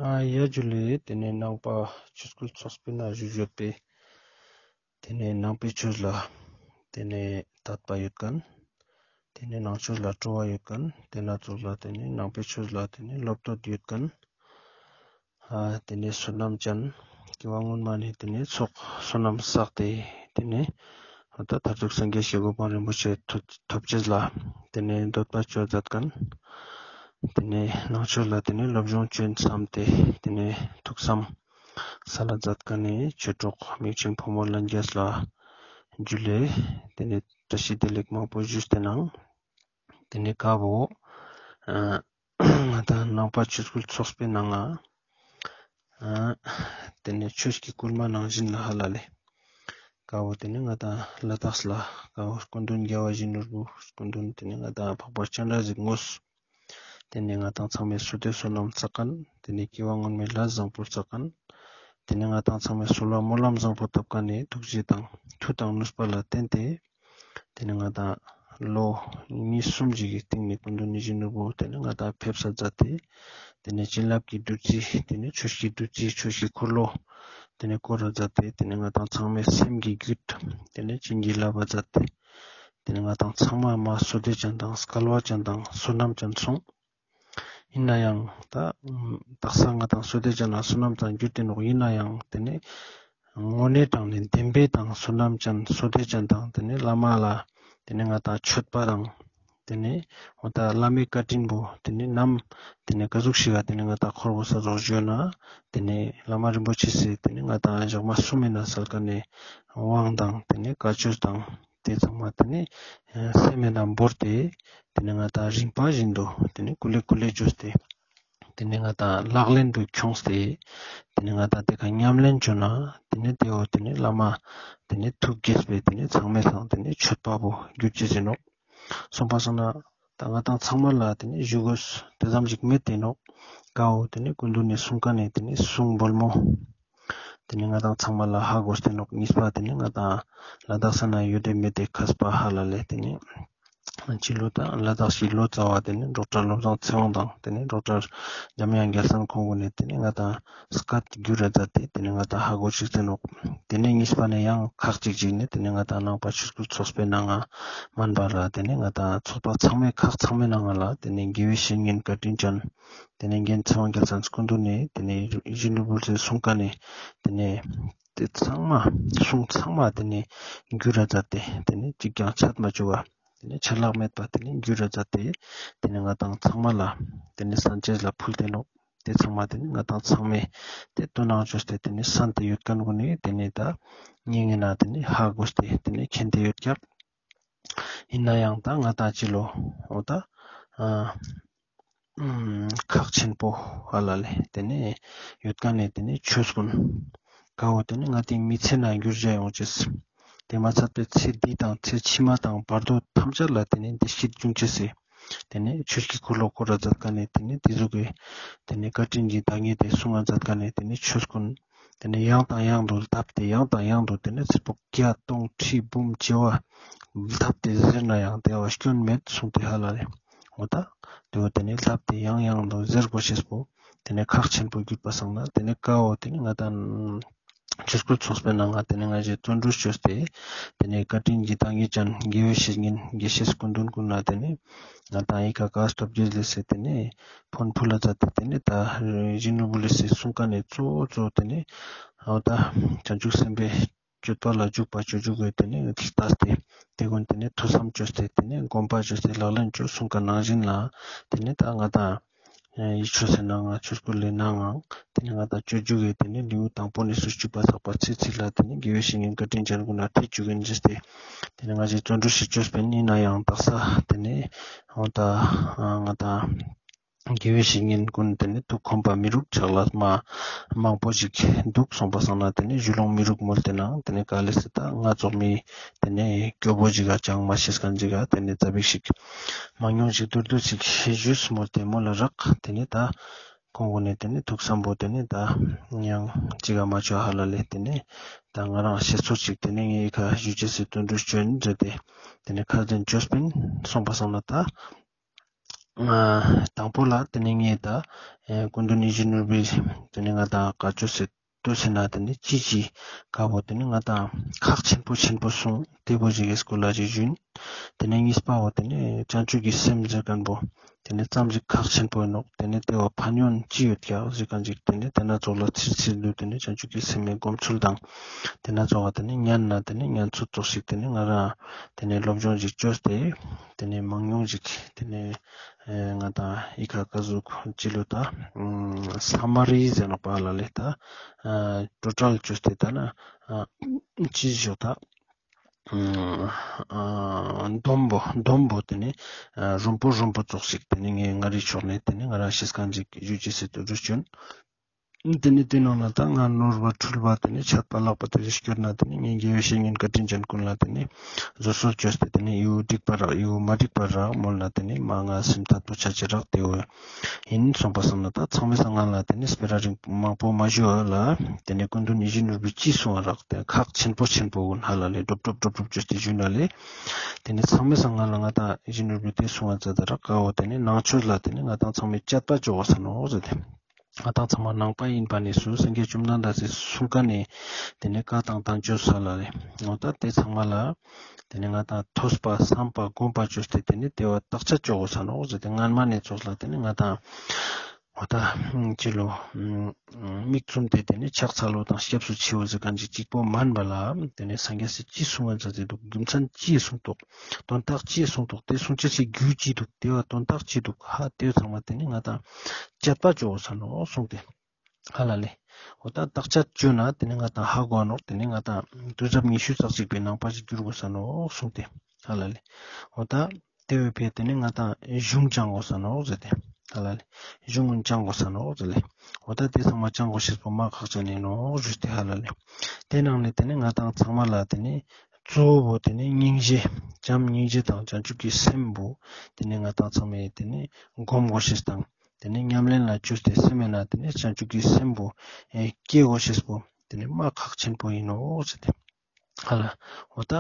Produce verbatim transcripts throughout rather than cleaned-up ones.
ཨ་ཡ་ཇུ་ལེ། ཏེ་ནེ་ནང་པ་ཆོས་སྐུལ་ཚོགས་པའི་ནང་བཞུགས་ཡོད་པའི་ཏེ་ནེ་ནང་པའི་ཆོས་ལ་ཏེ་ནེ་དད་པ་ཡོད་ཁན། ཏེ་ནེ་ནང་ཆོས་ལ་སྤྲོ་བ་ཡོད་ཁན། ཏེ་ན་ཚོགས་ལ་ཏེ་ནེ་ནང་པའི་ཆོས་ལ་ཏེ་ནེ་བློ་གཏོད་ཡོད་ཁན། ཨ་ཏེ་ནེ་བསོད་ནམས་ཅན། སྐྱེ་བ་སྔོན་མ་ནེ་ཏེ་ནེ་ཚོགས་བསོད་ནམས་བསགས་ཏེ་ཏེ་ནེ་ད་མཐར་ཐུག་སངས་རྒྱས་ཀྱི་གོ་འཕང་རིན་པོ་ཆེ་ཐོབ་ཐོབ་ཅེས་ལ་ཏེ་ནེ་འདོད་པ་ཅོ་མཛད་ཁན། ཏེ་ནེ་ནང་ཆོས་ལ་ཏེ་ནེ་སློབ་སྦྱོང་ཅོ་བསམ་སྟེ་ཏེ་ནེ་ཐུགས་བསམ་སལ་མཛད་ཁན་ནི་ཆོས་གྲོགས་མིང་ཆེན་ཕོ་མོ་ལྷན་རྒྱས་ལ་ཇུ་ལེ། ཏེ་ནེ་བཀྲ་ཤིས་བདེ་ལེགས་མང་པོ་ཞུས་ཏེ་ནང་ཏེ་ནེ་ཀ་བོ་ཨ་ང་དང་ནང་པ་ཆོས་སྐུལ་ཚོགས་པའི་ནང་ང་ཨ་ཏེ་ནེ་ཆོས་ཀྱི་སྐུལ་མ་ནང་བཞིན་ལ་ཧ་ལ་ལེ། ཀ་བོ་ཏེ་ནེ་ང་དང་ལ་དྭགས་ལ་ཀ་བོ་སྐུ་མདུན་རྒྱལ་བ་ཡིད་བཞིན་ནོར་བུ་སྐུ་མདུན་ཏེ་ནེ་ང་དང་འཕགས་པ་སྤྱན་རས་གཟིགས་དངོས། ཏེ་ནེ་ང་དང་ཚང་མའི་བསོད་བདེ་བསོད་ནམས་བསགས་ཁན། ཏེ་ནེ་སྐྱེ་བ་སྔོན་མའི་ལས་བཟང་པོ་བསགས་ཁན། ཏེ་ནེ་ང་དང་ཚང་མའི་བསོད་པ་སྨོན་ལམ་བཟང་པོ་བཏབ་ཁན་ནི་ཐུགས་རྗེ་དང་མཐུ་དང་ནུས་པ་ལ་བརྟེན་ཏེ། ཏེ་ནེ་ང་དང་ལོ་གཉིས་གསུམ་ཞིག་གི་སྟིང་ནེ་སྐུ་མདུན་ཡིད་བཞིན་ནོར་བུ་ཏེ་ནེ་ང་དང་ཕེབས་ས་མཛད་དེ། ཏེ་ནེ་བྱིན་རླབས་ཀྱི་བདུད་རྩི་ཏེ་ནེ་ཆོས་ཀྱི་བདུད་རྩི་ཆོས་ཀྱི་འཁོར་ལོ་ཏེ་ནེ་བསྐོར་ར་མཛད་དེ་ཏེ་ནེ་ང་དང་ཚང་མའི་སེམས་ཀྱི་རྒྱུད་ཏེ་ནེ་བྱིན་གྱིས་བརླབས་པ་མཛད་དེ། ཏེ་ནེ་ང་དང་ཚང་མ་མ་བསོད་བདེ་ཅན་དང་སྐལ་བ་ཅན་དང་བསོད་ནམས་ཅན་སོང་། ཡིན་ན་ཡང་ད་དག་ས་ང་དང་བསོད་བདེ་ཅན་ལ་བསོད་ནམས་དང་རྒྱུ་དེ་ནོག། ཡིན་ན་ཡང་ཏེ་ནེ་དངོས་གནས་དྲང་གནས་བདེན་པའི་དང་བསོད་ནམས་ཅན་བསོད་བདེ་ཅན་དང་ཏེ་ནེ་བླ་མ་ལ་ཏེ་ནེ་ང་དང་མཆོད་པ་དང་ཏེ་ནེ་འོ་ད་བླ་མའི་བཀའ་དྲིན་པོ་ཏེ་ནེ་ནམ་ཏེ་ནེ་ཀ་ཟུག་ཞིག་ག་ཏེ་ནེ་ང་དང་འཁོར་གོས་ས་ཟོག་ཞུ་ན་ཏེ་ནེ་བླ་མ་རིན་པོ་ཆེ་སི་ཏེ་ནེ་ང་དང་ཞག་མ་གསུམ་མེ་ན་སལ་ཁན་ནི་དབང་དང་ཏེ་ནེ་བཀའ་ཆོས་དང་ཏེ་ཚང་མ་ཏེ་ནེ་སེམས་མེ་ན་བོར་ཏེ་ཏེ་ནེ་ང་དང་རིམ་པ་བཞིན་དུ་ཏེ་ནེ་ཀུ་ལེ་ཀུ་ལེ་བཅོས་ཏེ་ཏེ་ནེ་ང་དང་ལག་ལེན་དུ་ཁྱོངས་ཏེ་ཏེ་ནེ་ང་དང་ཏེ་ཀ་ཉམས་ལེན་བཅོ་ན་ཏེ་ནེ་ཏེ་བོ་ཏེ་ནེ་བླ་མ་ཏེ་ནེ་ཐུགས་དགྱེས་པའི་ཏེ་ནེ་ཚང་མའི་སང་ཏེ་ནེ་མཆོད་པ་བོ་གྱུར་ཅེས་ཨིན་ནོག། སོང་པ་སང་ན་ད་ང་དང་ཚང་མ་ལ་ཏེ་ནེ་ཞུ་གོས་ཏེ་ཙམ་ཞིག་མེད་དེ་ནོག། ཀ་བོ་ཏེ་ནེ་སྐུ་མདུན་ནི་གསུང་ཁན་ནི་ཏེ་ནེ་གསུང་བོལ་མོ་ཏེ་ནེ་ང་དང་ཚང་མ་ལ་ཧ་གོས་ཏེ་ནོག། གཉིས་པ་ཏེ་ནེ་ང་དང་ལ་དྭགས་ས་ན་ཡོད་དེ་མེད་དེ་མཁས་པ་ཧ་ལ་ལེ་ཏེ་ནེ་ཕྱི་ལོ་དང་ལ་དྭགས་ཀྱི་ལོ་ཙཱ་བ་ཏེ་ནེ་ཌོག་ཊར་བློ་བཟང་ཚེ་དབང་དང་ཏེ་ནེ་ཌོག་ཊར་འཇམ་དབྱངས་རྒྱལ་མཚན་ཁོང་གུན་ནི་ཏེ་ནེ་ང་དང་སྐད་གྱུར་ར་མཛད་དེ་ཏེ་ནེ་ང་དང་ཧ་གོ་ཅིག་ཏེ་ནོག། ཏེ་ནེ་གཉིས་པ་ནེ་ཡང་ཁག་ཅིག་ཅིག་ནེ་ཏེ་ནེ་ང་དང་ནང་པ་ཆོས་སྐུལ་ཚོགས་པའི་ནང་ང་མན་པ་ལ་ཏེ་ནེ་ང་དང་ཚོགས་པ་ཚང་མའི་ཁག་ཚང་མའི་ནང་ང་ལ་ཏེ་ནེ་དགེ་བའི་བཤེས་གཉེན་བཀའ་དྲིན་ཅན་ཏེ་ནེ་རྒན་ཚེ་དབང་རྒྱལ་མཚན་སྐུ་མདུན་ནི་ཏེ་ནེ་ཡིད་བཞིན་ནོར་བུ་ལ་གསུང་ཁན་ནི་ཏེ་ནེ་ཏེ་ཚང་མ་གསུང་ཚང་མ་ཏེ་ནེ་གྱུར་ར་མཛད་དེ་ཏེ་ནེ་ཅིག་ཀྱང་ཆད་མ་བཅུག་པ་ཏེ་ནེ་ཆད་ལྷག་མེད་པ་ཏེ་ནེ་གྱུར་ར་མཛད་དེ་ཏེ་ནེ་ང་དང་ཚང་མ་ལ་ཏེ་ནེ་སན་ཅེས་ལ་ཕུལ་ཏེ་ནོག། ཏེ་ཚང་མ་ཏེ་ནེ་ང་དང་ཚང་མས་ཏེ་དོ་སྣང་བཅོས་ཏེ་ཏེ་ནེ་སན་ཏེ་ཡོད་ཁན་གུན་ནི་ཏེ་ནེ་ད་ཉེ་ངེ་ན་ཏེ་ནེ་ཧ་གོས་ཏེ་ཏེ་ནེ་མཁྱེན་ཏེ་ཡོད་ཀྱག། ཡིན་ན་ཡང་ད་ང་དང་ཅི་ལོ་འོ་ད་ཨ་ཨམ་ཁག་ཆེན་པོ་ཧ་ལ་ལེ་ཏེ་ནེ་ཡོད་ཁན་ནི་ཏེ་ནེ་ཆོས་གུན་ཀ་བོ་ཏེ་ནེ་ང་དང་མི་ཚེ་ནང་གྱུར་ཅེས་ཡོང་ཅེས། ཏེ་མ་ཚད་པའི་ཚེ་འདི་དང་ཚེ་ཕྱི་མ་དང་བར་དོ་ཐམས་ཅད་ལ་ཏེ་ནེ་བདེ་སྐྱིད་འབྱུང་ཅེས་སི་ཏེ་ནེ་ཆོས་ཀྱི་འཁོར་ལོ་བསྐོར་ར་མཛད་ཁན་ནི་ཏེ་ནེ་ཏེ་ཟུག་གི་ཏེ་ནེ་བཀའ་དྲིན་གྱི་བདག་ཉིད་དེ་གསུང་ང་མཛད་ཁན་ནི་ཏེ་ནེ་ཆོས་གུན་ཏེ་ནེ་ཡང་དང་ཡང་དུ་ལྡབ་སྟེ་ཡང་དང་ཡང་དུ་ཏེ་ནེ་ཚིག་པོ་བརྒྱ་སྟོང་ཁྲི་འབུམ་བྱེ་བ་ལྡབ་སྟེ་ཟེར་ན་ཡང་ཏེ་བོ་སྐྱོན་མེད་གསུངས་ཏེ་ཧ་ལ་ལེ། འོ་ད་ཏེ་བོ་ཏེ་ནེ་ལྡབ་སྟེ་ཡང་ཡང་དུ་ཟེར་གོས་ཤེས་པོ་ཏེ་ནེ་ཁག་ཆེན་པོ་གྱུར་པ་སང་ན་ཏེ་ནེ་ཀ་བོ་ཏེ་ནེ་ང་དང་ཆོས་སྐུལ་ཚོགས་པའི་ནང་ང་ཏེ་ནེ་ང་ཞའི་བརྩོན་འགྲུས་བཅོས་ཏེ་ཏེ་ནེ་བཀའ་དྲིན་གྱི་བདག་ཉིད་ཅན་དགེ་བའི་བཤེས་གཉེན་དགེ་བཤེས་སྐུ་མདུན་གུན་ལ་ཏེ་ནེ་ང་དང་ཨི་ཀ་ཀ་སྟོབས་རྒྱས་ལེ་སེ་ཏེ་ནེ་ཕོན་ཕུལ་ལ་མཛད་དེ་ཏེ་ནེ་ད་ཡིད་བཞིན་ནོར་བུ་ལེ་སེ་གསུང་ཁན་ནི་གཙོ་བོ་གཙོ་བོ་ཏེ་ནེ་འོ་ད་བྱང་ཆུབ་སེམས་དཔའི་སྤྱོད་པ་ལ་འཇུག་པ་སྤྱོད་འཇུག་གི་ཏེ་ནེ་ལྟས་ཏེ་ཏེ་གུན་ཏེ་ནེ་ཐོས་བསམ་བཅོས་ཏེ་ཏེ་ནེ་སྒོམ་པ་བཅོས་ཏེ་ལག་ལེན་བཅོས་གསུང་ཁན་ནང་བཞིན་ལ་ཏེ་ནེ་ད་ང་དང་ཡིད་ཆོས་སི་ནང་ང་ཆོས་སྐུལ་ལེ་ནང་ང་ཏེ་ནེ་ང་དང་སྤྱོད་འཇུག་གི་ཏེ་ནེ་ལེའུ་དང་པོ་ནེ་སུ་བཅུ་པ་ཚག་པ་ཚིག་ཚིག་ལ་ཏེ་ནེ་དགེ་བའི་བཤེས་གཉེན་བཀའ་དྲིན་ཅན་གུན་ལ་ཐེ་བཅུག་གིན་ཟེར་ཏེ་ཏེ་ནེ་ང་ཞའི་བརྩོན་འགྲུས་ཤིག་བཅོས་པིན། ཡིན་ན་ཡང་དག་ས་ཏེ་ནེ་འོ་ད་ང་དང་དགེ་བའི་བཤེས་གཉེན་གུན་ཏེ་ནེ་ཐུགས་ཁོམ་པ་མི་རུག་ཆག་ལ་མ་མང་པོ་ཞིག་དུག་སོང་པ་སང་ན་ཏེ་ནེ་ཞུ་ལོང་མི་རུག་མོལ་ཏེ་ནང་ཏེ་ནེ་ག་ལེ་སེ་ད་ང་ཙོགས་མི་ཏེ་ནེ་སྐྱོ་བོ་ཞིག་ག་ཅང་མ་ཤེས་ཁན་ཞིག་ག་ཏེ་ནེ་ཙ་པིག་ཞིག་མང་ཉུང་ཞིག་མདོར་བསྡུས་ཤིག་ཞུས་མོལ་ཏེ་མོལ་ལ་རག། ཏེ་ནེ་ད་ཁོང་གུན་ནི་ཏེ་ནེ་ཐུགས་བསམ་པོ་ཏེ་ནེ་ད་ཡང་ཅིག་ག་མ་ཆོ་ཧ་ལ་ལེ། ཏེ་ནེ་ད་ང་རང་ཤེས་ཚོད་ཅིག་ཏེ་ནེ་ངའི་ཁ་ཞུ་ཅེས་སི་བརྩོན་འགྲུས་བཅོས་ཡིན་ཟེར་ཏེ་ཏེ་ནེ་ཁ་འཛིན་བཅོས་པིན། སོང་པ་སང་ན་ད་ ཨ་དང་པོ་ལ་དེ་ནེ་ངས་ད་ཨེ་སྐུ་མདུན་ཡིད་བཞིན་ནོར་བུའི་དེ་ནེ་ང་ཏང་བཀའ་ཆོས་སི་ཏུས་ཟེར་ན་དེ་ནེ་ཅི་ཅི་ཀ་བོ་དེ་ནེ་ང་ཏང་ཁག་ཆེན་པོ་ཆེན་པོ་སོང་། དེ་བོ་ཞིག་གི་སྐོར་ལ་ཞིག་ཞུན། དེ་ནེ་གཉིས་པ་བོ་དེ་ནེ་བྱང་ཆུབ་ཀྱི་སེམས་ཟེར་ཁན་བོ་དེ་ནེ་ཙམ་ཞིག་ཁག་ཆེན་པོ་ཡིན་ནོག། དེ་ནེ་དེ་བོ་ཕན་ཡོན་ཅི་ཡོད་ཀྱག་ཟེར་ཁན་ཞིག་དེ་ནེ་དེ་ན་ཙོགས་ལ་ཚིར་ཚིར་དུ་དེ་ནེ་བྱང་ཆུབ་ཀྱི་སེམས་མི་སྒོམ་ཚུལ་དང་དེ་ན་ཙོགས་ལ་དེ་ནེ་ཉན་ན་དེ་ནེ་ཉན་ཚུལ་ཙོགས་ཤིག་དེ་ནེ་ང་རང་དེ་ནེ་སློབ་སྦྱོང་ཞིག་བཅོས་ཏེ་དེ་ནེ་མང་ཉུང་ཞིག་དེ་ནེ་ཨེ་ང་ཏང་ཨི་ཁ་ཀ་ཟུག་ཅི་ལོ་ད་ཨམ་སམ་མ་རི་ཟེར་ནོག་པ་ཧ་ལ་ལེ། ད་ཨ་ཊོ་ཊལ་བཅོས་ཏེ་ད་ན་ཨ་ཅི་ཞིག་ད་ཨ་སྡོམ་པོ་སྡོམ་པོ་དེ་ནེ་ཨ་རུམ་པོ་རུམ་པོ་ཙོགས་ཤིག་དེ་ནེ་ངས་ང་རི་ཕྱོགས་ནེ་དེ་ནེ་ང་རང་ཤེས་ཁན་ཞིག་ཞུ་ཅེས་སི་ཏུས་རུ་ཅོན། དེ་ནེ་དེ་ནང་ན་ད་ང་ནོར་བ་འཁྲུལ་བ་དེ་ནེ་ཆད་པ་ལྷག་པ་དེ་རིགས་སྐྱོར་ན་དེ་ནེ་ངས་དགེ་བའི་བཤེས་གཉེན་བཀའ་དྲིན་ཅན་ཀུན་ལ་དེ་ནེ་བཟོད་གསོལ་བཅོས་ཏེ་དེ་ནེ་ཡུ་འགྲིག་པ་རག་ཡུ་མ་འགྲིག་པ་རག་མོལ་ན་དེ་ནེ་མ་ང་སེམས་ཐད་པོ་ཆ་ཅེས་རག་དེ་བོ་ཡིན་སོང་པ་སང་ན་ད་ཚང་མའི་སང་ང་ལ་དེ་ནེ་སྤེ་ར་རིང་མང་པོ་མ་ཞུ་བ་ལ་དེ་ནེ་སྐུ་མདུན་ཡིད་བཞིན་ནོར་བུས་ཅི་གསུང་བ་རག་དེ་ཁག་ཆེན་པོ་ཆེན་པོ་གུན་ཧ་ལ་ལེ་སྒྲོབ་སྒྲོབ་སྒྲོབ་སྒྲོབ་བཅོས་ཏེ་ཞུ་ན་ལེ། དེ་ནེ་ཚང་མའི་སང་ང་ལ་ང་ཏང་ཡིད་བཞིན་ནོར་བུས་དེ་གསུང་བ་མཛད་ད་རག་ཀ་བོ་དེ་ནེ་ནང་ཆོས་ལ་དེ་ནེ་ང་ཏང་ཚང་མས་དཔྱད་པ་ཅོ་གོས་ས་ནོག་ཟེར་ཏེ། ང་ཏང་ཚང་མ་ནང་པ་ཡིན་པ་ནས་སུ་སངས་རྒྱས་བཅོམ་ལྡན་འདས་སི་གསུང་ཀ་ནེ་དེ་ནེ་བཀའ་དང་བསྟན་བཅོས་ས་ལ་ལེ། འོ་ད་དེ་ཚང་མ་ལ་དེ་ནེ་ང་ཏང་ཐོས་པ་བསམ་པ་སྒོམ་པ་བཅོས་ཏེ་དེ་ནེ་དེ་བོ་བརྟག་དཔྱད་ཅོ་གོས་ས་ནོག་ཟེར་ཏེ། སྔན་མ་ནེ་ཙོགས་ལ་དེ་ནེ་ང་ཏང་འོ་ད་ཅི་ལོ་མིག་བཙུམས་ཏེ་དེ་ནེ་ཕྱག་འཚལ་ལོ་དང་སྐྱབས་སུ་མཆིའོ་ཟེར་ཁན་ཅིག་གཅིག་པོ་མན་པ་ལ་དེ་ནེ་སངས་རྒྱས་སི་ཅི་གསུང་བ་མཛད་དེ་འདུག། རྒྱུ་མཚན་ཅི་གསུངས་འདུག། དོན་དག་ཅི་གསུངས་འདུག། དེ་གསུང་ཅེས་སི་རྒྱུ་ཅི་འདུག། དེ་བོ་དོན་དག་ཅི་འདུག། ཧ་དེ་ཚང་མ་དེ་ནེ་ང་ཏང་དཔྱད་པ་ཅོ་གོས་ས་ནོག་གསུངས་ཏེ་ཧ་ལ་ལེ། འོ་ད་བརྟག་དཔྱད་ཅོས་ན་དེ་ནེ་ང་ཏང་ཧ་གོ་ནོག། དེ་ནེ་ང་ཏང་དུས་རབས་ཉི་ཤུ་རྩ་གཅིག་པའི་ནང་པ་ཞིག་གྱུར་གོས་ས་ནོག་གསུངས་ཏེ་ཧ་ལ་ལེ། འོ་ད་དེ་བོའི་ཕིའ་དེ་ནེ་ང་ཏང་གཞུང་སྦྱང་གོས་ས་ནོག་ཟེར་ཏེ་ཧ་ལ་ལེ། གཞུང་སྦྱང་གོས་ས་ནོག་ཟེར་ལེ། འོ་ད་དེ་ཚང་མ་སྦྱང་གོས་ཤེས་པོ་མ་ཁག་ཅན་ཡིན་ནོག་ཞུས་ཏེ་ཧ་ལ་ལེ། དེ་ནང་ནེ་དེ་ནེ་ང་ཏང་ཚང་མ་ལ་དེ་ནེ་གཙོ་བོ་དེ་ནེ་སྙིང་རྗེ་བྱམས་སྙིང་རྗེ་དང་བྱང་ཆུབ་ཀྱི་སེམས་པོ་དེ་ནེ་ང་ཏང་ཚང་མས་དེ་ནེ་སྒོམ་གོས་ཤེས་དང་དེ་ནེ་ཉམས་ལེན་ལ་བཅོས་ཏེ་སེམས་མེད་ན་དེ་ནེ་བྱང་ཆུབ་ཀྱི་སེམས་པོ་ཨེ་སྐྱེ་གོས་ཤེས་པོ་དེ་ནེ་མ་ཁག་ཆེན་པོ་ཡིན་ནོག་ཟེར་ཏེ། ཧ་ལ། འོ་ད་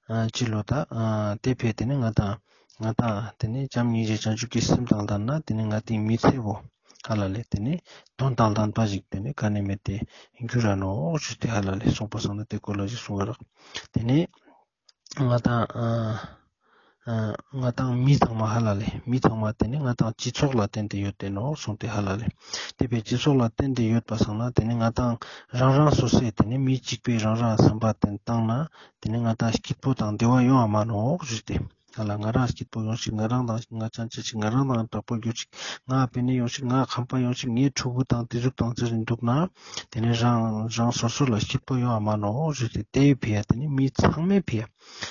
ཨ་ཅི་ལོ་ད་ཨ་དེ་ཕིའ་དེ་ནེ་ང་ཏང་ང་ཏང་དེ་ནེ་བྱམས་སྙིང་རྗེ་བྱང་ཆུབ་ཀྱི་སེམས་དང་ལྡན་ན་དེ་ནེ་ང་ཏིའི་མི་ཚེ་བོ་ཧ་ལ་ལེ་དེ་ནེ་དོན་དང་ལྡན་པ་ཞིག་དེ་ནེ་ག་ནེ་མེད་དེ་འགྱུར་ར་ནོག་ཞུས་ཏེ་ཧ་ལ་ལེ། གསུངས་པ་སང་ན་དེ་སྐོར་ལ་ཞིག་གསུང་བ་རག། དེ་ནེ་ང་ཏང་ཨ་ཨ་ང་ཏང་མི་ཚང་མ་ཧ་ལ་ལེ། མི་ཚང་མ་དེ་ནེ་ང་ཏང་སྤྱི་ཚོགས་ལ་བརྟེན་ཏེ་ཡོད་དེ་ནོག་གསུངས་ཏེ་ཧ་ལ་ལེ། དེ་ཕིའ་སྤྱི་ཚོགས་ལ་བརྟེན་ཏེ་ཡོད་པ་སང་ན་དེ་ནེ་ང་ཏང་རང་རང་སོ་སོའི་དེ་ནེ་མི་གཅིག་པོའི་རང་རང་བསམ་པ་བཏང་ན་དེ་ནེ་ང་ཏང་སྐྱིད་པོ་དང་བདེ་བ་ཡོང་བ་མ་ནོག་ཞུས་ཏེ། ང་རང་སྐྱིད་པོ་ཡོང་ཤིག། ང་རང་དང་ང་ཅང་ཅི་ཞིག། ང་རང་དང་དྲག་པོ་གྱུར་ཅིག། ང་ཕན་ནེ་ཡོང་ཤིག། ང་ཁམས་པ་ཡོང་ཤིག། ངའི་ཕྲུ་གུ་དང་དེ་ཟུག་དང་ཟེར་འདུག་ན་དེ་ནེ་རང་རང་སོ་སོ་ལ་སྐྱིད་པོ་ཡོང་བ་མ་ནོག་ཞུས་ཏེ། དེའི་ཕིའ་དེ་ནེ་མི་ཚང་མའི་ཕིའ་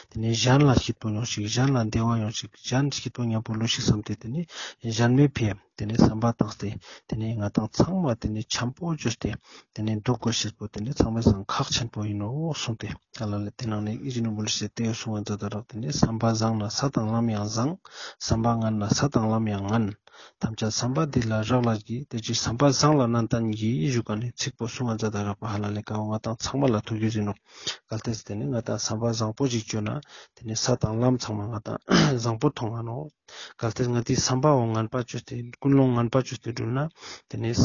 དེ་ནེ་གཞན་ལ་སྐྱིད་པོ་ཡོང་ཤིག། གཞན་ལ་བདེ་བ་ཡོང་ཤིག། གཞན་སྐྱིད་པོ་མཉམ་པོ་ལུས་ཤིག་བསམ་སྟེ་དེ་ནེ་གཞན་མའི་ཕིའ་དེ་ནེ་བསམ་པ་བཏང་སྟེ་དེ་ནེ་ང་ཏང་ཚང་མ་དེ་ནེ་འཆམ་པོ་བཅོས་ཏེ་དེ་ནེ་འདུག་གོས་ཤེས་པོ་དེ་ནེ་ཚང་མའི་སང་ཁག་ཆེན་པོ་ཡིན་ནོག་གསུངས་ཏེ། ཧ་ལ་ལེ། དེ་ནང་ནེ་ཡིད་བཞིན་ནོར་བུ་ལེ་ཤ་དེ་གསུང་བ་མཛད་ད་རག། དེ་ནེ་བསམ་པ་བཟང་ན་ས་དང་ལམ་ཡང་བཟང་། བསམ་པ་ངན་ན་ས་དང་ལམ་ཡང་ངན། ཐམས་ཅད་བསམ་པ་འདི་ལ་རག་ལས་ཀྱི། དེ་ཕྱིར་བསམ་པ་བཟང་ལ་ནན་ཏན་གྱིས། ཞུ་ཁན་ནི་ཚིག་པོ་གསུང་བ་མཛད་ད་རག་པ་ཧ་ལ་ལེ། ཀ་བོ་ང་ཏང་ཚང་མ་ལ་ཐུགས་རྒྱུས་ཡིན་ནོག། གལ་ཏེ་དེ་ནེ་ང་ཏང་བསམ་པ་བཟང་པོ་ཞིག་བཅོས་ན་དེ་ནེ་ས་དང་ལམ་ཚང་མ་ང་ཏང་བཟང་པོ་མཐོང་ང་ནོག། གལ་ཏེ་ང་ཏིའི་བསམ་པ་བོ་ངན་པ་བཅོས་ཏེ་ཀུན་སློང་ངན་པ་བཅོས་ཏེ་འགྲུལ་ན་དེ་ནེ་ས་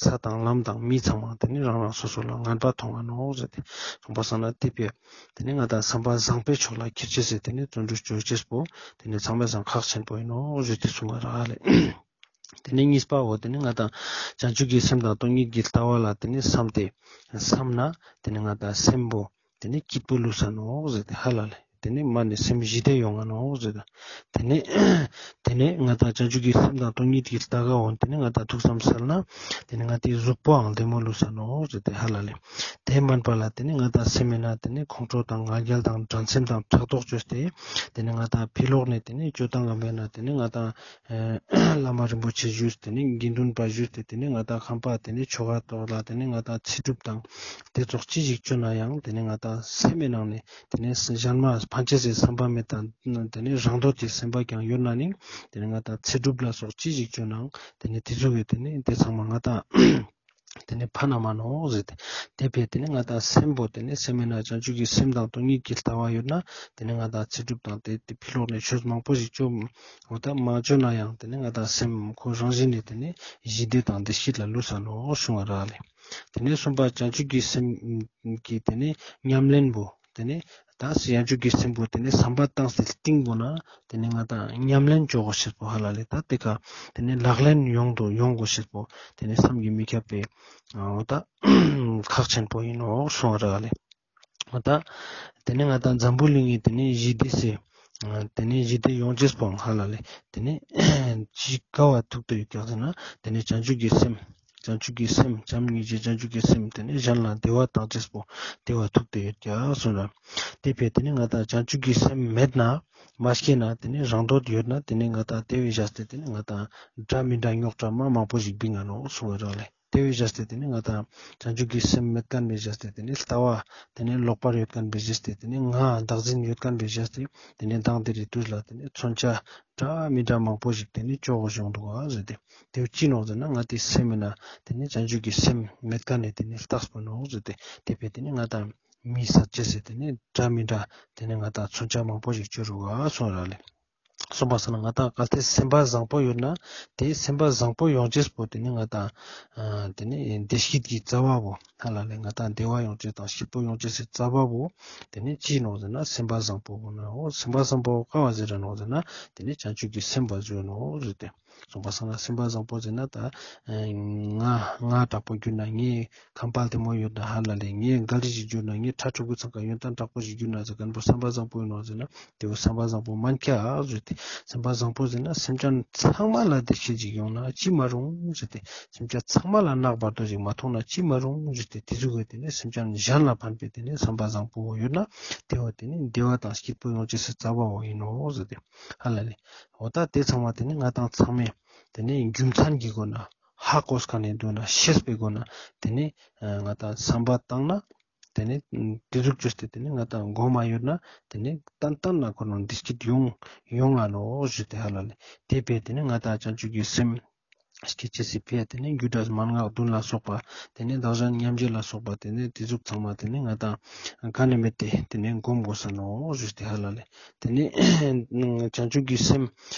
ས་དང་ལམ་དང་མི་ཚང་མ་དེ་ནེ་རང་རང་སོ་སོ་ལ་ངན་པ་མཐོང་ང་ནོག་ཟེར་ཏེ། གསུངས་པ་སང་ན་དེ་ཕིའ་དེ་ནེ་ང་ཏང་བསམ་པ་བཟང་པོའི་ཕྱོགས་ལ་འཁྱེར་ཅེས་སི་དེ་ནེ་བརྩོན་འགྲུས་བཅོ་ཅེས་པོ་དེ་ནེ་ཚང་མའི་སང་ཁག་ཆེན་པོ་ཡིན་ནོག་ཞུས་ཏེ་གསུང་བ་རག་ལེ། དེ་ནེ་གཉིས་པ་བོ་དེ་ནེ་ང་ཏང་བྱང་ཆུབ་ཀྱི་སེམས་དང་སྟོང་ཉིད་ཀྱི་ལྟ་བ་ལ་དེ་ནེ་བསམ་སྟེ་བསམ་ན་དེ་ནེ་ང་ཏང་སེམས་པོ་དེ་ནེ་སྐྱིད་པོ་ལུས་ས་ནོག་ཟེར་ཏེ་ཧ་ལ་ལེ། དེ་ནེ་མ་ནེ་སེམས་ཞི་བདེ་ཡོང་ང་ནོག་ཟེར་ཏེ། དེ་ནེ་དེ་ནེ་ང་ཏང་བྱང་ཆུབ་ཀྱི་སེམས་དང་སྟོང་ཉིད་ཀྱི་ལྟ་ག་འོན་དེ་ནེ་ང་ཏང་ཐུགས་བསམ་གསལ་ན་དེ་ནེ་ང་ཏིའི་གཟུགས་པོའང་བདེ་མོ་ལུས་ས་ནོག་ཟེར་ཏེ་ཧ་ལ་ལེ། དེ་མན་པ་ལ་དེ་ནེ་ང་ཏང་སེམས་མེད་ན་དེ་ནེ་ཁོང་ཁྲོ་དང་ང་རྒྱལ་དང་འགྲན་སེམས་དང་ཕྲག་དོག་བཅོས་ཏེ་དེ་ནེ་ང་ཏང་ཕི་ལོག་ནེ་དེ་ནེ་སྤྱོད་སྟངས་ངན་པ་ན་དེ་ནེ་ང་ཏང་ཨེ་བླ་མ་རིན་པོ་ཆེ་ཞུས་ཏེ་ནེ་དགེ་འདུན་པ་ཞུས་ཏེ་དེ་ནེ་ང་ཏང་ཁམས་པ་དེ་ནེ་ཆོ་ག་ཐོག་ལ་དེ་ནེ་ང་ཏང་ཚེ་སྒྲུབ་དང་དེ་ཙོགས་ཅི་ཞིག་བཅོ་ན་ཡང་དེ་ནེ་ང་ཏང་སེམས་མེད་ནང་ནེ་དེ་ནེ་གཞན་མ་ཕན་ཅེས་སི་བསམ་པ་མེད་དང་དེ་ནེ་རང་འདོད་ཀྱི་སེམས་པ་ཀྱང་ཡོད་ན་ནི་དེ་ནེ་ང་ཏང་ཚེ་སྒྲུབ་ལ་སོགས་ཅི་ཞིག་བཅོ་ནའང་དེ་ནེ་དེ་ཙོགས་སི་དེ་ནེ་དེ་ཚང་མ་ང་ཏང་ ཏེ་ནེ་ཕན་ན་མ་ནོག་ཟེར་ཏེ། ཏེ་ཕིའ་ཏེ་ནེ་ང་ཏང་སེམས་པོ་ཏེ་ནེ་སེམས་མེད་ན་བྱང་ཆུབ་ཀྱི་སེམས་དང་སྟོང་ཉིད་ཀྱི་ལྟ་བ་ཡོད་ན་ཏེ་ནེ་ང་ཏང་ཚེ་སྒྲུབ་དང་ཏེ་ཏེ་ཕི་ལོགས་ནེ་ཆོས་མང་པོ་ཞིག་ཅོ་འོ་ད་མ་ཅོ་ན་ཡང་ཏེ་ནེ་ང་ཏང་སེམས་ཁོ་རང་བཞིན་ནེ་ཏེ་ནེ་ཞི་བདེ་དང་བདེ་སྐྱིད་ལ་ལུས་ས་ནོག་གསུང་བ་རག་ལེ། ཏེ་ནེ་གསུམ་པ་བྱང་ཆུབ་ཀྱི་སེམས་ཀྱི་ཏེ་ནེ་ཉམས་ལེན་པོ་ཏེ་ནེ་ད་བྱང་ཆུབ་ཀྱི་སེམས་པོ་ཏེ་ནེ་བསམ་པ་བཏང་སྟེ་སྟིང་པོ་ན་ཏེ་ནེ་ང་ཏང་ཉམས་ལེན་ཅོ་གོས་ཤེས་པོ་ཧ་ལ་ལེ། ད་ཏེ་ཀ་ཏེ་ནེ་ལག་ལེན་ཡོང་དུ་ཡོང་གོས་ཤེས་པོ་ཏེ་ནེ་བསམ་གྱིས་མི་ཁྱབ་པའི་འོ་ད་ཁག་ཆེན་པོ་ཨིན་ནོག་གསུང་བ་རག་ལེ། འོ་ད་ཏེ་ནེ་ང་ཏང་འཛམ་བུ་གླིང་ངི་ཏེ་ནེ་ཞི་བདེ་སི་ཏེ་ནེ་ཞི་བདེ་ཡོང་ཅེས་པོ་ཧ་ལ་ལེ། ཏེ་ནེ་ཅི་ག་བ་ཐུག་ཏེ་ཡོད་ཀྱག་ཟེར་ན་ཏེ་ནེ་བྱང་ཆུབ་ཀྱི་སེམས་བྱང་ཆུབ་ཀྱི་སེམས་བྱམས་སྙིང་རྗེ་བྱང་ཆུབ་ཀྱི་སེམས་ཏེ་ནེ་གཞན་ལ་བདེ་བ་བཏང་ཅེས་པོ་བདེ་བ་ཐུག་ཏེ་ཡོད་ཀྱག་གསུང་ར། ཏེ་ཕིའ་ཏེ་ནེ་ང་ཏང་བྱང་ཆུབ་ཀྱི་སེམས་མེད་ན་མ་སྐྱེས་ན་ཏེ་ནེ་རང་འདོད་ཡོད་ན་ཏེ་ནེ་ང་ཏང་ཏེ་བོའི་བཞག་སྟེ་ཏེ་ནེ་ང་ཏང་འདྲ་མི་འདྲ་རྙོག་དྲ་མ་མང་པོ་ཞིག་བིང་ང་ནོག་གསུང་བ་རག་ལེ། ཏེ་བོའི་བཞག་སྟེ་ཏེ་ནེ་ང་ཏང་བྱང་ཆུབ་ཀྱི་སེམས་མེད་ཁན་བོའི་བཞག་སྟེ་ཏེ་ནེ་ལྟ་བ་ཏེ་ནེ་ལོག་པར་ཡོད་ཁན་བོའི་བཞག་སྟེ་ཏེ་ནེ་ང་བདག་འཛིན་ཡོད་ཁན་བོའི་བཞག་སྟེ་ཏེ་ནེ་མདང་དེ་རིང་དུས་ལ་ཏེ་ནེ་མཚོན་ཆ་འདྲ་མི་འདྲ་མང་པོ་ཞིག་ཏེ་ནེ་ཅོ་གོས་ཡོང་དུག་ག་ཟེར་ཏེ། ཏེ་བོ་ཅི་ནོག་ཟེར་ན་ང་ཏི་སེམས་མེད་ན་ཏེ་ནེ་བྱང་ཆུབ་ཀྱི་སེམས་མེད་ཁན་ནི་ཏེ་ནེ་རྟགས་པོ་ནོག་ཟེར་ཏེ། ཏེ་ཕིའ་ཏེ་ནེ་ང་ཏང་མི་སད་ཅེས་ཟེར་ཏེ་ནེ་འདྲ་མི་འདྲ་ཏེ་ནེ་ང་ཏང་མཚོན་ཆ་མང་པོ་ཞིག་ཅོ་རུག་ག་གསུང་རག་ལེ། གསུངས་པ་སང་ན་ང་ཏང་གལ་ཏེ་སེམས་པ་བཟང་པོ་ཡོད་ན་ཏེ་སེམས་པ་བཟང་པོ་ཡོང་ཅེས་པོ་ཏེ་ནེ་ང་ཏང་ཨ་ཏེ་ནེ་བདེ་སྐྱིད་ཀྱི་རྩ་བ་བོ་ཧ་ལ་ལེ་ང་ཏང་བདེ་བ་ཡོང་ཅེས་དང་སྐྱིད་པོ་ཡོང་ཅེས་སི་རྩ་བ་བོ་ཏེ་ནེ་ཅི་ནོག་ཟེར་ན་སེམས་པ་བཟང་པོ་བོ་ནོག། སེམས་པ་བཟང་པོ་ག་བ་ཟེར་ར་ནོག་ཟེར་ན་ཏེ་ནེ་བྱང་ཆུབ་ཀྱི་སེམས་པ་ཟེར་ནོག་ཟེར་ཏེ། གསུངས་པ་སང་ན་སེམས་པ་བཟང་པོ་ཟེར་ན་ད་ང་ང་དྲག་པོ་གྱུར་ན་ངའི་ཁམས་དཔའ་བདེ་མོ་ཡོད་ན་ཧ་ལ་ལེ། ངའི་ག་རི་ཞིག་གྱུར་ན་ངའི་ཁྲ་ཕྲུ་གུ་ཚང་ཀ་ཡོན་ཏན་དྲག་པོ་ཞིག་གྱུར་ན་ཟེར་ཁན་བོ་སེམས་པ་བཟང་པོ་ཨིན་ནོག་ཟེར་ན་ཏེ་བོ་སེམས་པ་བཟང་པོ་མན་ཁྱ་ཟེར་ཏེ། སེམས་པ་བཟང་པོ་ཟེར་ན་སེམས་ཅན་ཚང་མ་ལ་བདེ་སྐྱིད་ཅིག་ཡོང་ན་ཅི་མ་རུང་ཟེར་ཏེ། སེམས་ཅན་ཚང་མ་ལ་ནག་བར་དོ་ཞིག་མ་ཐོང་ན་ཅི་མ་རུང་ཟེར་ཏེ། ཏེ་ཟུག་གི་ཏེ་ནེ་སེམས་ཅན་གཞན་ལ་ཕན་པའི་ཏེ་ནེ་སེམས་པ་བཟང་པོ་ཡོད་ན་ཏེ་བོ་ཏེ་ནེ་བདེ་བ་དང་སྐྱིད་པོ་ཡོང་ཅེས་སི་རྩ་བ་བོ་ཨིན་ནོག་ཟེར་ཏེ་ཧ་ལ་ལེ། འོ་ད་ཏེ་ཚང་མ་ཏེ་ནེ་ང་ཏང་ཚང་མས་ཏེ་ནེ་རྒྱུ་མཚན་གྱི་སྒོ་ནེ་ཧ་གོ་ཁན་ནི་དུག་ན་ཤེས་པའི་སྒོ་ནེ་ཏེ་ནེ་ང་ཏང་བསམ་པ་བཏང་ན་ཏེ་ནེ་ཏེ་ཟུག་ཅོས་ཏེ་ཏེ་ནེ་ང་ཏང་གོ་མ་ཡོད་ན་ཏེ་ནེ་ཏན་ཏན་ན་ཁོ་རང་བདེ་སྐྱིད་ཡོང་ཡོང་ང་ནོག་ཞུས་ཏེ་ཧ་ལ་ལེ། ཏེ་ཕིའ་ཏེ་ནེ་ང་ཏང་བྱང་ཆུབ་ཀྱི་སེམས་སྐྱེ་ཅེས་སི་ཕིའ་ཏེ་ནེ་རྒྱུ་འབྲས་མན་ངག་བདུན་ལ་སོགས་པ་ཏེ་ནེ་བདག་གཞན་མཉམ་བརྗེ་ལ་སོགས་པ་ཏེ་ནེ་ཏེ་ཟུག་ཚང་མ་ཏེ་ནེ་ང་ཏང་ག་ནེ་མེད་དེ་ཏེ་ནེ་སྒོམ་གོས་ས་ནོག་ཞུས་ཏེ་ཧ་ལ་ལེ། ཏེ་ནེ་བྱང་ཆུབ་ཀྱི་སེམས་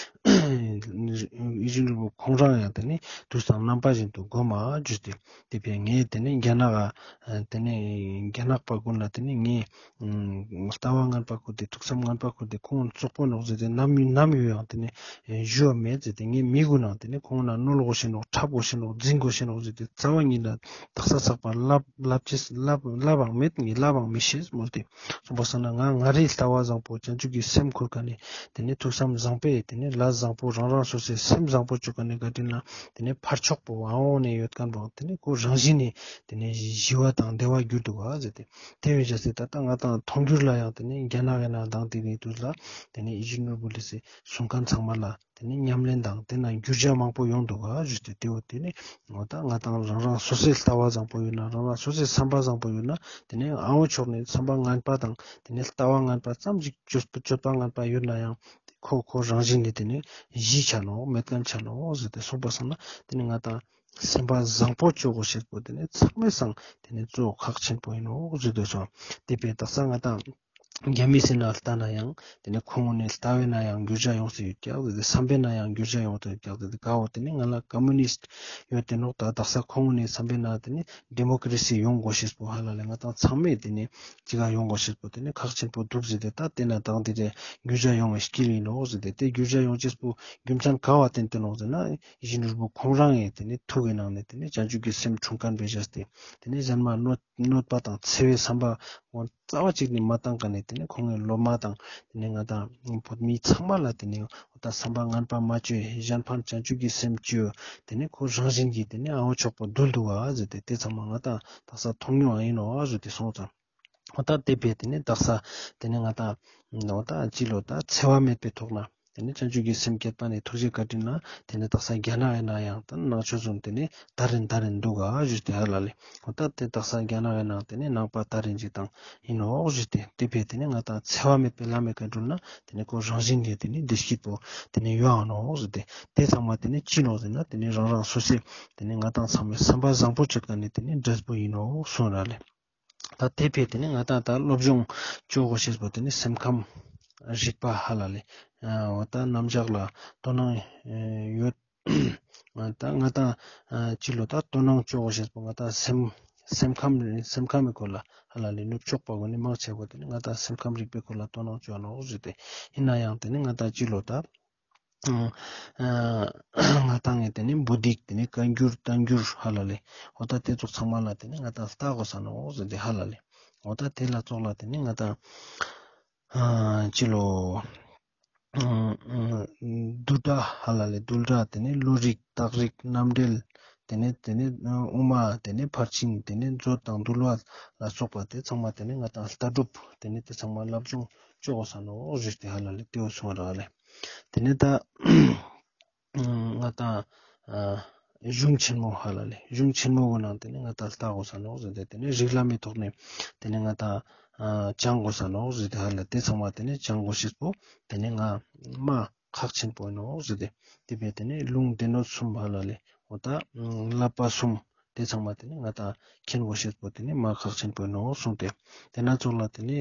ཡིད་བཞིན་ནོར་བུ་ཁོང་རང་ཡང་ཏེ་ནེ་དུས་དང་རྣམ་པ་བཞིན་དུ་སྒོམ་མ་ཞུས་ཏེ། ཏེ་ཕིའ་ངས་ཏེ་ནེ་རྒྱ་ནག་ཨ་ཏེ་ནེ་རྒྱ་ནག་པ་ཀུན་ལ་ཏེ་ནེ་ངས་ལྟ་བ་ངན་པ་ཁུར་ཏེ་ཐུགས་བསམ་ངན་པ་ཁུར་ཏེ་ཁོང་བཙོག་པོ་ནོག་ཟེར་ཏེ་ནམ་ནམ་ཡོད་ཡང་ཏེ་ནེ་ཞུ་བ་མེད་ཟེར་ཏེ། ངས་མི་ཀུན་ནང་ཏེ་ནེ་ཁོང་ན་གནོད་གོས་ཤེས་ནོག་འཁྲབ་གོས་ཤེས་ནོག་འཛིང་གོས་ཤེས་ནོག་ཟེར་ཏེ་རྩ་བ་ཉིད་ལ་དག་ས་ཚག་པ་ལབ་ལབ་ཅེས་ལབ་ལབ་བའང་མེད། ངས་ལབ་བའང་མི་ཤེས་མོལ་ཏེ། གསུངས་པ་སང་ན་ང་ང་རའི་ལྟ་བ་བཟང་པོ་བྱང་ཆུབ་ཀྱི་སེམས་ཁུར་ཁན་ནི་ཏེ་ནེ་ཐུགས་བསམ་བཟང་པོས་ཏེ་ནེ་ལས་བཟང་པོ་རང་རང་སོ་སོའི་སེམས་བཟང་པོ་ཅོ་ཁན་ནི་བཀའ་དྲིན་ལ་ཏེ་ནེ་ཕར་ཕྱོགས་པོ་ཨ་འོང་ནེ་ཡོད་ཁན་བོ་ཏེ་ནེ་ཁོ་རང་བཞིན་ནེ་ཏེ་ནེ་ཞི་བ་དང་བདེ་བ་གྱུར་དུག་ག་ཟེར་ཏེ། ཏེ་བོའི་བཞག་སྟེ་ད་ལྟ་ང་ཏང་མཐོང་འགྱུར་ལ་ཡང་ཏེ་ནེ་རྒྱ་ནག་ཡིན་ན་དང་ཏེ་ནེ་དུས་ལ་ཏེ་ནེ་ཡིད་བཞིན་ནོར་བུ་ལེ་སི་གསུང་ཁན་ཚང་མ་ལ་ཏེ་ནེ་ཉམས་ལེན་དང་ཏེ་ན་འགྱུར་བ་མང་པོ་ཡོང་དུག་ག་ཞུས་ཏེ། ཏེ་བོ་ཏེ་ནེ་འོ་ད་ང་ཏང་རང་རང་སོ་སོའི་ལྟ་བ་བཟང་པོ་ཡོད་ན་རང་རང་སོ་སོའི་བསམ་པ་བཟང་པོ་ཡོད་ན་ཏེ་ནེ་ཨ་འོ་ཕྱོགས་ནེ་བསམ་པ་ངན་པ་དང་ཏེ་ནེ་ལྟ་བ་ངན་པ་ཙམ་ཞིག་སྤྱོད་སྤྱོད་པ་ངན་པ་ཡོད་ན་ཡང་ཁོ་ཁོ་རང་བཞིན་ནེ་ཏེ་ནེ་ཞི་ཆ་ནོག་མེད་ཁན་ཆ་ནོག་ཟེར་ཏེ་གསུངས་པ་སང་ན་ཏེ་ནེ་ང་ཏང་སེམས་པ་བཟང་པོ་ཅོ་གོས་ཤེས་པོ་ཏེ་ནེ་ཚང་མའི་སང་ཏེ་ནེ་གཙོ་བོ་ཁག་ཆེན་པོ་ཨིན་ནོག་ཟེར་ཏེ་སོང་། ཏེ་ཕིའ་དག་ས་ང་ཏང་རྒྱ་མི་སི་ན་ལྟ་ན་ཡང་ཏེ་ནེ་ཁོང་ངོ་ནེ་ལྟ་བའི་ན་ཡང་འགྱུར་བ་ཡོང་སེ་ཡོད་ཀྱག་ཟེར་ཏེ། བསམ་པའི་ན་ཡང་འགྱུར་བ་ཡོང་སེ་ཡོད་ཀྱག་ཟེར་ཏེ། ག་བོ་ཏེ་ནེ་ང་ལ་ཀོ་མུ་ནིསྟ་ཡོད་དེ་ནོག་ད་དག་ས་ཁོང་ངོ་ནེ་བསམ་པའི་ན་ཏེ་ནེ་ཌི་མོ་ཀྲེ་སི་ཡོང་གོས་ཤེས་པོ་ཧ་ལ་ལེ་ང་ཏང་ཚང་མས་ཏེ་ནེ་ཅི་ག་ཡོང་གོས་ཤེས་པོ་ཏེ་ནེ་ཁག་ཆེན་པོ་དུག་ཟེར་ཏེ། ད་ཏེ་ན་དང་ཏེ་རེ་འགྱུར་བ་ཡོང་བའི་དཀྱིལ་ཨིན་ནོག་ཟེར་ཏེ། ཏེ་འགྱུར་བ་ཡོང་ཅེས་པོ་རྒྱུ་མཚན་ག་བ་བརྟེན་ཏེ་ནོག་ཟེར་ན་ཡིད་བཞིན་ནོར་བུ་ཁོང་རང་ངི་ཏེ་ནེ་ཐུགས་ཀྱི་ནང་ནེ་ཏེ་ནེ་བྱང་ཆུབ་ཀྱི་སེམས་འཁྲུངས་ཁན་བོའི་བཞག་སྟེ་ཏེ་ནེ་གཞན་མ་གནོད་གནོད་པ་དང་འཚེ་བའི་བསམ་པ་ངོ་རྩ་བ་ཅིག་ནེ་མ་བཏང་ཀ་ནེ་ཏེ་ནེ་ཁོང་ངི་སློབ་མ་དང་ཏེ་ནེ་ང་ཏང་བོད་མི་ཚང་མ་ལ་ཏེ་ནེ་འོ་ད་བསམ་པ་ངན་པ་མ་ཅོས། གཞན་ཕན་བྱང་ཆུབ་ཀྱི་སེམས་ཅོས། ཏེ་ནེ་ཁོ་རང་བཞིན་གྱིས་ཏེ་ནེ་ཨ་འོ་ཕྱོགས་པོ་འདུལ་དུག་ག་ཟེར་ཏེ། ཏེ་ཚང་མ་ང་ཏང་དག་ས་མཐོང་མྱོང་ཨིན་ནོག་ཟེར་ཏེ་སོང་ཙང་། འོ་ད་ཏེ་ཕིའ་ཏེ་ནེ་དག་ས་ཏེ་ནེ་ང་ཏང་འོ་ད་ཅི་ལོ་ད་འཚེ་བ་མེད་པའི་ཐོག་ན་ ཏེ་ནེ་བྱང་ཆུབ་ཀྱི་སེམས་བསྐྱེད་པ་ནི་ཐུགས་རྗེ་བཀའ་དྲིན་ལ་ཏེ་ནེ་དག་ས་རྒྱ་ནག་གི་ནང་ཡང་ད་ནང་ཆོས་ཚུན་ཏེ་ནེ་དར་རིན་དར་རིན་འདུག་ག་ཞུས་ཏེ་ཧ་ལ་ལེ། འོ་ད་ཏེ་དག་ས་རྒྱ་ནག་གི་ནང་ཏེ་ནེ་ནང་པ་དར་རིན་ཅིག་དང་ཨིན་ནོག་ཞུས་ཏེ། ཏེ་ཕིའ་ཏེ་ནེ་ང་ཏང་འཚེ་བ་མེད་པའི་ལམ་མི་ཀ་འགྲུལ་ན་ཏེ་ནེ་ཁོ་རང་བཞིན་གྱི་ཏེ་ནེ་བདེ་སྐྱིད་པོ་ཏེ་ནེ་ཡོང་ང་ནོག་ཟེར་ཏེ། ཏེ་ཚང་མ་ཏེ་ནེ་ཅི་ནོག་ཟེར་ན་ཏེ་ནེ་རང་རང་སོ་སོའི་ཏེ་ནེ་ང་ཏང་ཚང་མའི་བསམ་པ་བཟང་པོ་ཅོ་ཁན་ནི་ཏེ་ནེ་འབྲས་བུ་ཨིན་ནོག་གསུངས་ར་ལེ། ད་ཏེ་ཕིའ་ཏེ་ནེ་ང་ཏང་ད་སློབ་སྦྱོང་ཅོ་གོས་ཤེས་པོ་ཏེ་ནེ་སེམས་ཁམས་རིག་པ་ཧ་ལ་ལེ། འོ་ད་རྣམ་གཞག་ལ་དོ་སྣང་ཡོད། ད་ང་ཏང་ཅི་ལོ་ད་དོ་སྣང་ཅོ་གོས་ཤེས་པོ་ང་ཏང་སེམས་སེམས་ཁམས་སེམས་ཁམས་མི་སྐོར་ལ་ཧ་ལ་ལེ་ནུབ་ཕྱོགས་པ་གུན་ནི་མང་ཆེ་བོ་ཏེ་ནེ་ང་ཏང་སེམས་ཁམས་རིག་པའི་སྐོར་ལ་དོ་སྣང་ཅོ་ནོག་ཟེར་ཏེ། ཨིན་ནའང་ཏེ་ནེ་ང་ཏང་ཅི་ལོ་ད་ང་ཏང་ངི་ཏེ་ནེ་བོ་དིག་ཏེ་ནེ་བཀའ་འགྱུར་བསྟན་འགྱུར་ཧ་ལ་ལེ། འོ་ད་ཏེ་ཙོགས་ཚང་མ་ལ་ཏེ་ནེ་ང་ཏང་ལྟ་གོས་ས་ནོག་ཟེར་ཏེ་ཧ་ལ་ལེ། འོ་ད་ཏེ་ལ་ཙོགས་ལ་ཏེ་ནེ་ང་ཏང་ཅི་ལོ་བསྡུས་གྲྭ་ཧ་ལ་ལེ་བསྡུས་གྲྭ་ཏེ་ནེ་བློ་རིག་རྟགས་རིག་རྣམ་འགྲེལ་ཏེ་ནེ་ཏེ་ནེ་དབུ་མ་ཏེ་ནེ་ཕར་ཕྱིན་ཏེ་ནེ་མཛོད་དང་འདུལ་བ་ལ་སོགས་པ་ཏེ་ཚང་མ་ཏེ་ནེ་ང་ཏང་ལྟ་གྲུབ་ཏེ་ནེ་ཏེ་ཚང་མ་སློབ་སྦྱོང་ཅོ་གོས་ས་ནོག་ཟེར་ཏེ་ཧ་ལ་ལེ་ཏེ་བོ་གསུངས་ར་ལེ། ཏེ་ནེ་ད་ང་ཏང་གཞུང་ཆེན་མོ་ཧ་ལ་ལེ་གཞུང་ཆེན་མོ་གུན་ནང་ཏེ་ནེ་ང་ཏང་ལྟ་གོས་ས་ནོག་ཟེར་ཏེ་ཏེ་ནེ་རིགས་ལམ་མི་ཐོག་ནེ་ཏེ་ནེ་ང་ཏང་སྦྱང་གོས་ས་ནོག་ཟེར་ཏེ་ཧ་ལ་ཏེ་ཚང་མ་ཏེ་ནེ་སྦྱང་གོས་ཤེས་པོ་ཏེ་ནེ་ང་མ་ཁག་ཆེན་པོ་ཨིན་ནོག་ཟེར་ཏེ། ཏེ་ཕིའ་ཏེ་ནེ་ལུང་སྡེ་སྣོད་གསུམ་ཧ་ལ་ལེ་འོ་ད་བསླབ་པ་གསུམ་ཏེ་ཚང་མ་ཏེ་ནེ་ང་ཏང་མཁྱེན་གོས་ཤེས་པོ་ཏེ་ནེ་མ་ཁག་ཆེན་པོ་ཨིན་ནོག་གསུངས་ཏེ། ཏེ་ན་ཙོགས་ལ་ཏེ་ནེ་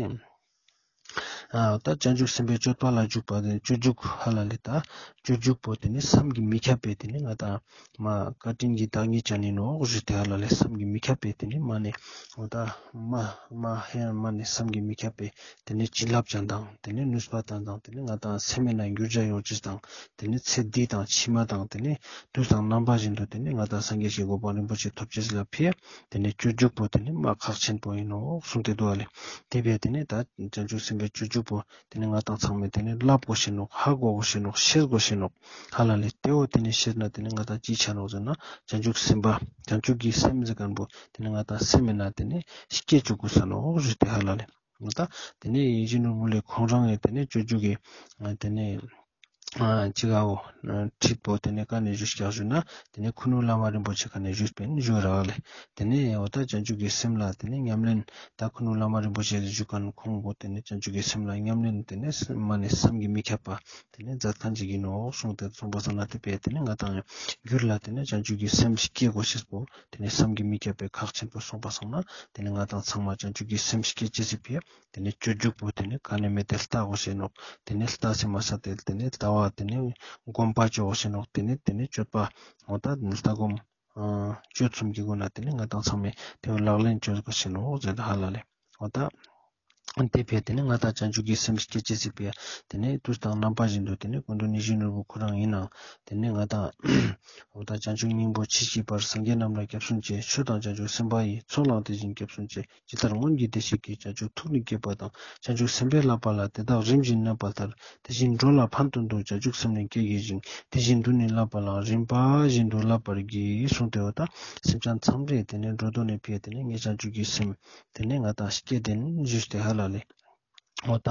ཨ་ད་བྱང་ཆུབ་སེམས་དཔའི་སྤྱོད་པ་ལ་འཇུག་པ་ཏེ་སྤྱོད་འཇུག་ཧ་ལ་ལེ་ད་སྤྱོད་འཇུག་པོ་ཏེ་ནེ་བསམ་གྱིས་མི་ཁྱབ་པའི་ཏེ་ནེ་ང་ཏང་མ་བཀའ་དྲིན་གྱི་བདག་ཉིད་ཅན་ཨིན་ནོག་ཞུས་ཏེ་ཧ་ལ་ལེ་བསམ་གྱིས་མི་ཁྱབ་པའི་ཏེ་ནེ་མ་ནེ་འོ་ད་མ་མ་ཧེ་མ་ནེ་བསམ་གྱིས་མི་ཁྱབ་པའི་ཏེ་ནེ་བྱིན་རླབས་ཅན་དང་ཏེ་ནེ་ནུས་པ་ཅན་དང་ཏེ་ནེ་ང་ཏང་སེམས་ནང་འགྱུར་བ་ཡོང་ཅེས་དང་ཏེ་ནེ་ཚེ་འདི་དང་ཕྱི་མ་དང་ཏེ་ནེ་དུས་དང་རྣམ་པ་བཞིན་དུ་ཏེ་ནེ་ང་ཏང་སངས་རྒྱས་ཀྱི་གོ་འཕང་རིན་པོ་ཆེ་ཐོབ་ཅེས་ལ་ཕིའ་ཏེ་ནེ་སྤྱོད་འཇུག་པོ་ཏེ་ནེ་མ་ཁག་ཆེན་པོ་ཨིན་ནོག་གསུངས་ཏེ་འདུག་ལེ། ཏེ་ཕིའ་ཏེ་ནེ་ད་བྱང་ཆུབ་སེམས་དཔའི་སྤྱོད་འཇུག་པོ་ཏེ་ནེ་ང་ཏང་ཚང་མས་ཏེ་ནེ་བསླབ་གོས་ཤེས་ནོག་ཧ་གོ་གོས་ཤེས་ནོག་ཤེས་གོས་ཤེས་ནོག་ཧ་ལ་ལེ། ཏེ་བོ་ཏེ་ནེ་ཤེས་ན་ཏེ་ནེ་ང་ཏང་ཅི་ཆ་ནོག་ཟེར་ན་བྱང་ཆུབ་སེམས་དཔའ་བྱང་ཆུབ་ཀྱི་སེམས་ཟེར་ཁན་པོ་ཏེ་ནེ་ང་ཏང་སེམས་མེད་ན་ཏེ་ནེ་སྐྱེ་ཅུག་གོས་ས་ནོག་ཞུས་ཏེ་ཧ་ལ་ལེ། ང་ཏང་ཏེ་ནེ་ཡིད་བཞིན་ནོར་བུ་ལེ་ཁོང་རང་ངི་ཏེ་ནེ་སྤྱོད་འཇུག་གི་ཏེ་ནེ་ཅི་གའོ་ཁྲིད་པོ་ཏེ་ནེ་ཀ་ནེ་ཞུས་ཀྱག་ཞུ་ན་ཏེ་ནེ་ཁུ་ནུ་བླ་མ་རིན་པོ་ཆེ་ཀ་ནེ་ཞུས་པིན་ཞུ་ར་ལེ། ཏེ་ནེ་འོ་ད་བྱང་ཆུབ་ཀྱི་སེམས་ལ་ཏེ་ནེ་ཉམས་ལེན་ད་ཁུ་ནུ་བླ་མ་རིན་པོ་ཆེ་ཞུ་ཁན་ཁོང་གོ་ཏེ་ནེ་བྱང་ཆུབ་ཀྱི་སེམས་ལ་ཉམས་ལེན་ཏེ་ནེ་མ་ནེ་བསམ་གྱིས་མི་ཁྱབ་པ་ཏེ་ནེ་མཛད་ཁན་ཅིག་ཨིན་ནོག་གསུངས་ཏེ་གསུངས་པ་སང་ན་ཏེ་ཕིའ་ཏེ་ནེ་ང་ཏང་རྒྱུད་ལ་ཏེ་ནེ་བྱང་ཆུབ་ཀྱི་སེམས་སྐྱེ་གོས་ཤེས་པོ་ཏེ་ནེ་བསམ་གྱིས་མི་ཁྱབ་པའི་ཁག་ཆེན་པོ་གསུངས་པ་སང་ན་ཏེ་ནེ་ང་ཏང་ཚང་མ་བྱང་ཆུབ་ཀྱི་སེམས་སྐྱེ་ཅེས་སི་ཕིའ་ཏེ་ནེ་སྤྱོད་འཇུག་པོ་ཏེ་ནེ་ཀ་ནེ་མེད་དེ་ལྟ་གོས་ཤེས་ནོག་ཏེ་ནེ་ལྟ་སེ་མ་ས་ཏེ་ཏེ་ནེ་ལྟ་བ་ཏེ་ནེ་སྒོམ་པ་ཅོ་གོས་ཤེས་ནོག་ཏེ་ནེ་ཏེ་ནེ་སྤྱོད་པ་འོ་ད་ལྟ་སྒོམ་སྤྱོད་གསུམ་གྱི་སྒོ་ནེ་ཏེ་ནེ་ང་ཏང་ཚང་མས་ཏེ་བོ་ལག་ལེན་ཅོ་གོས་ཤེས་ནོག་ཟེར་ཏེ་ཧ་ལ་ལེ། འོ་ད་ཏེ་ཕིའ་ཏེ་ནེ་ང་ཏང་བྱང་ཆུབ་ཀྱི་སེམས་སྐྱེ་ཅེས་སི་ཕིའ་ཏེ་ནེ་དུས་དང་རྣམ་པ་བཞིན་དུ་ཏེ་ནེ་སྐུ་མདུན་ཡིད་བཞིན་ནོར་བུ་ཁོ་རང་ཨིན་ནའང་ཏེ་ནེ་ང་ཏང་འོ་ད་བྱང་ཆུབ་སྙིང་པོ་ཇི་སྙེད་པར་སངས་རྒྱས་རྣམས་ལ་སྐྱབས་སུ་མཆི། ཆོས་དང་བྱང་ཆུབ་སེམས་དཔའ་ཡི། ཚོགས་ལའང་དེ་བཞིན་སྐྱབས་སུ་མཆི། ཇི་ལྟར་སྔོན་གྱི་བདེ་གཤེགས་ཀྱིས། བྱང་ཆུབ་ཐུགས་ནི་བསྐྱེད་པ་དང་། བྱང་ཆུབ་སེམས་དཔའི་བསླབ་པ་ལ། དེ་དག་རིམ་བཞིན་གནས་པ་ལྟར། དེ་བཞིན་འགྲོ་ལ་ཕན་དོན་དུ། བྱང་ཆུབ་སེམས་ནི་བསྐྱེད་བགྱི་ཞིང་། དེ་བཞིན་དུ་ནི་བསླབ་པ་ལའང་། རིམ་པ་བཞིན་དུ་བསླབ་པར་བགྱི། གསུངས་ཏེ་འོ་ད་སེམས་ཅན་ཚང་མའི་ཏེ་ནེ་འགྲོ་དོན་ནི་ཕིའ་ཏེ་ནེ་ངའི་བྱང་ཆུབ་ཀྱི་སེམས་ཏེ་ནེ་ང་ཏང་སྐྱེ་དེན་ཞུས་ཏེ་ཧ་ལ་ལེ། འོ་ད་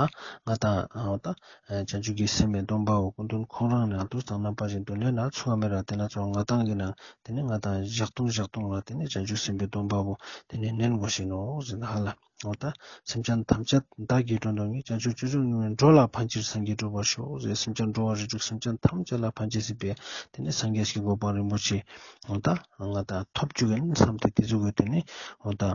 ང་ཏང་འོ་ད་བྱང་ཆུབ་ཀྱི་སེམས་སི་སྡོམ་པ་བོ་སྐུ་མདུན་ཁོང་རང་ནེ་དུས་དང་རྣམ་པ་བཞིན་དུ་ལེན་ན་ཚུགས་ས་མེད་ར། ཏེ་ན་ཚོ་ང་ཏང་གི་ནང་ཏེ་ནེ་ང་ཏང་ཞག་དུང་ཞག་དུང་ལ་ཏེ་ནེ་བྱང་ཆུབ་སེམས་དཔའི་སྡོམ་པ་བོ་ཏེ་ནེ་ནན་གོས་ཤེས་ནོག་ཟེར་ན་ཧ་ལ། འོ་ད་སེམས་ཅན་ཐམས་ཅད་བདག་གིས་མགྲོན་དུ་བསྔོས། བྱང་ཆུབ་སྤྱོད་མཆོག་གླེང་བས། འགྲོ་ལ་ཕན་ཕྱིར་སངས་རྒྱས་འགྲུབ་པར་ཤོག་ཟེར། སེམས་ཅན་འགྲོ་བ་རིགས་དྲུག་སེམས་ཅན་ཐམས་ཅད་ལ་ཕན་ཅེས་སི་ཕིའ་ཏེ་ནེ་སངས་རྒྱས་ཀྱི་གོ་འཕང་རིན་པོ་ཆེ་འོ་ད་ང་ཏང་ཐོབ་ཅུག་གིན་བསམ་སྟེ་ཏེ་ཟུག་གི་ཏེ་ནེ་འོ་ད་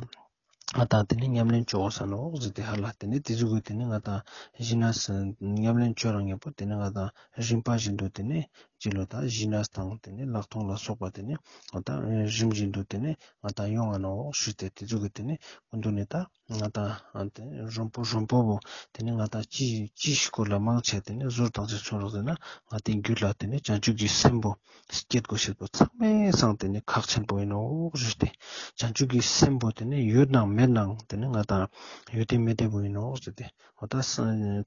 ང་ཏང་ཏེ་ནེ་ཉམས་ལེན་ཅོ་གོས་ས་ནོག་ཟེར་ཏེ་ཧ་ལ། ཏེ་ནེ་ཏེ་ཟུག་གི་ཏེ་ནེ་ང་ཏང་ཞི་གནས་ཉམས་ལེན་ཅོ་རང་ཉམ་པོ་ཏེ་ནེ་ང་ཏང་རིམ་པ་བཞིན་དུ་ཏེ་ནེ་ཅི་ལོ་ད་ཞི་གནས་དང་ཏེ་ནེ་ལྷག་མཐོང་ལ་སོགས་པ་ཏེ་ནེ་འོ་ད་རིམ་བཞིན་དུ་ཏེ་ནེ་ང་ཏང་ཡོང་ང་ནོག་ཞུས་ཏེ་ཏེ་ཟུག་གི་ཏེ་ནེ་སྐུ་མདུན་ནེ་ད་ང་ཏང་ཨ་ཏེ་རོམ་པོ་རོམ་པོ་བོ་ཏེ་ནེ་ང་ཏང་ཅི་ཅི་ཞིག་སྐོར་ལ་མང་ཆེ་ཏེ་ནེ་ཟུར་དང་ཅི་ཚོར་རོགས་ཟེར་ན་ང་ཏི་རྒྱུད་ལ་ཏེ་ནེ་བྱང་ཆུབ་ཀྱི་སེམས་པོ་སྐྱེད་གོས་ཤེས་པོ་ཚང་མའི་སང་ཏེ་ནེ་ཁག་ཆེན་པོ་ཨིན་ནོག་ཞུས་ཏེ། བྱང་ཆུབ་ཀྱི་སེམས་པོ་ཏེ་ནེ་ཡོད་ནང་མེད་ནང་ཏེ་ནེ་ང་ཏང་ཡོད་དེ་མེད་དེ་བོ་ཨིན་ནོག་ཞུས་ཏེ། འོ་ད་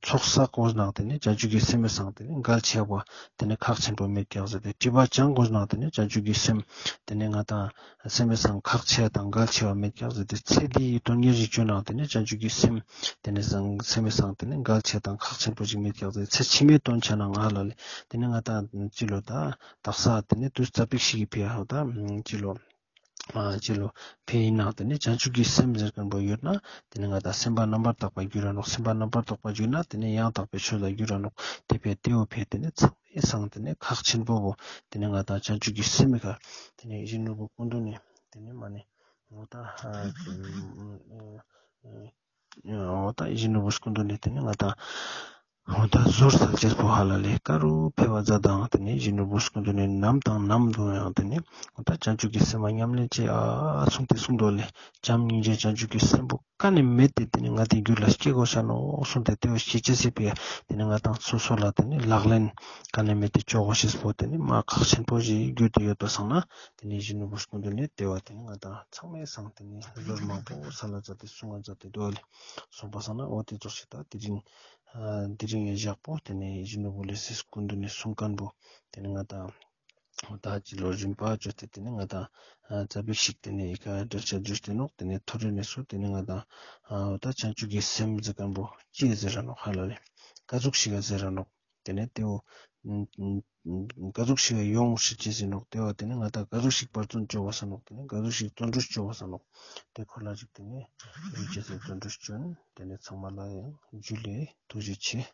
ཚོགས་བསགས་གོས་ནང་ཏེ་ནེ་བྱང་ཆུབ་ཀྱི་སེམས་སི་སང་ཏེ་ནེ་འགལ་ཆེ་བ་ཏེ་ནེ་ཁག་ཆེན་པོ་མེད་ཀྱག་ཟེར་ཏེ། སྒྲིབ་པ་སྦྱང་གོས་ནང་ཏེ་ནེ་བྱང་ཆུབ་ཀྱི་སེམས་ཏེ་ནེ་ང་ཏང་ སེམས་མེད་སང་ཁག་ཆེ་དང་གལ་ཆེ་བ་མེད་ཀྱག་ཟེར་ཏེ། ཚེ་འདིའི་དོན་གཉེར་ཞིག་ཅོ་ནའང་ཏེ་ནེ་བྱང་ཆུབ་ཀྱི་སེམས་ཏེ་ནེ་སེམས་མེད་སང་ཏེ་ནེ་གལ་ཆེ་དང་ཁག་ཆེན་པོ་ཞིག་མེད་ཀྱག་ཟེར། ཚེ་ཕྱི་མའི་དོན་ཆ་ན་ང་ཧ་ལ་ལེ། ཏེ་ནེ་ང་ཏང་ཅི་ལོ་ད་དག་ས་ཏེ་ནེ་དུས་ཙ་པིག་ཞིག་གི་ཕི་ཡ་ཧ་ད་ཅི་ལོ་ཨ་ཅི་ལོ་ཕི་ཡིན་ན་ཏེ་ནེ་བྱང་ཆུབ་ཀྱི་སེམས་ཟེར་མཁན་པོ་ཡོད་ན་ཏེ་ནེ་ང་ཏང་སེམས་པ་རྣམ་པར་དག་པ་འགྱུར་ར་ནོག། སེམས་པ་རྣམ་པར་དག་པ་འགྱུར་ན་ཏེ་ནེ་ཡང་དག་པའི་ཆོས་ལ་འགྱུར་ར་ནོག། ཏེ་ཕི་ཡ་ཏེ་བོ་ཕི་ཡ་ཏེ་ནེ་ཚང་མའི་སང་ཏེ་ནེ་ཁག་ཆེན་པོ་བོ་ཏེ་ནེ་ང་ཏང་བྱང་ཆུབ་ཀྱི་སེམས་མི་ཁ་ཏེ་ནེ་ཡིད་བཞིན་ནོར་བུ་སྐུ་མདུན་ནེ་ཏེ་ནེ་མ་ནེ་འོ་ད་ཨ་ཨ་ཨ་འོ་ད་ཡིད་བཞིན་ནོར་བུ་སྐུ་མདུན་ནེ་ཏེ་ནེ་ང་ཏང་འོ་ད་ཟོར་སལ་ཅེས་པོ་ཧ་ལ་ལེ། ཀ་རུ་ཕེབས་པ་མཛད་དང་ཏེ་ནེ་ཡིད་བཞིན་ནོར་བུ་སྐུ་མདུན་ནེ་ནམ་དང་ནམ་དུ་ཡང་ཏེ་ནེ་འོ་ད་བྱང་ཆུབ་ཀྱི་སེམས་ལ་ཉམས་ལེན་ཅེས་ཨ་གསུངས་ཏེ་གསུངས་འདུག་ལེ། བྱམས་སྙིང་རྗེ་བྱང་ཆུབ་ཀྱི་སེམས་པོ་ཀ་ནེ་མེད་དེ་ཏེ་ནེ་ང་ཏི་རྒྱུད་ལ་སྐྱེ་དགོས་ཤ་ནོག་གསུངས་ཏེ་ཏེ་བོ་ཤེས་ཅེས་སི་ཕི་ཡ་ཏེ་ནེ་ང་ཏང་སོ་སོ་ལ་ཏེ་ནེ་ལག་ལེན་ཀ་ནེ་མེད་དེ་ཅོ་དགོས་ཤེས་པོ་ཏེ་ནེ་མ་ཁག་ཆེན་པོ་ཞིག་གྱུར་ཏེ་ཡོད་པ་སང་ན་ཏེ་ནེ་ཡིད་བཞིན་ནོར་བུ་སྐུ་མདུན་ནེ་ཏེ་བོ་ཏེ་ནེ་ང་ཏང་ཚང་མའི་སང་ཏེ་ནེ་ཟོར་མང་པོ་སལ་ལ་མཛད་དེ་གསུང་ང་མཛད་དེ་འདུག་ལེ། གསུངས་པ་སང་ན་འོ་ཏེ་ཙོགས་ཤིག་ད་དེ་རིང་ཨ་དེ་རིང་ཡང་ཞག་པོ་ཏེ་ནེ་ཡིད་བཞིན་ནོར་བུ་ལེ་སི་སྐུ་མདུན་ནེ་གསུང་མཁན་པོ་ཏེ་ནེ་ང་ཏང་འོ་ད་ཅི་ལོ་རིམ་པ་ཅོས་ཏེ་ཏེ་ནེ་ང་ཏང་ཨ་ཙ་པིག་ཞིག་ཏེ་ནེ་ཡི་གེ་འགྲེལ་བཤད་ཞུས་ཏེ་ནོག། ཏེ་ནེ་ཐོ་རེ་ནེ་སུ་ཏེ་ནེ་ང་ཏང་ཨ་འོ་ད་བྱང་ཆུབ་ཀྱི་སེམས་ཟེར་མཁན་པོ་ཅི་ཟེར་ར་ནོག་ཧ་ལ་ལེ། ཀ་ཟུག་ཞིག་ག་ཟེར་ར་ནོག། ཏེ་ནེ་ཏེ་བོ་ཀ་ཟུག་ཞིག་ག་ཡོང་ཤེས་ཅེས་ཟེར་ནོག། ཏེ་བོ་ཏེ་ནེ་ང་ཏང་ཀ་ཟུག་ཞིག་པར་བརྩོན་ཅོ་བ་ས་ནོག། ཏེ་ནེ་ཀ་ཟུག་ཞིག་བརྩོན་འགྲུས་ཅོ་བ་ས་ནོག། ཏེ་ཁོ་ལ་ཅིག་ཏེ་ནེ་རིག་ཅེས་སི་བརྩོན་འགྲུས་ཅོ་ཨིན། ཏེ་ནེ་ཚང་མ་ལ་ཡང་ཇུ་ལེ་ཐུགས་རྗེ་ཆེ།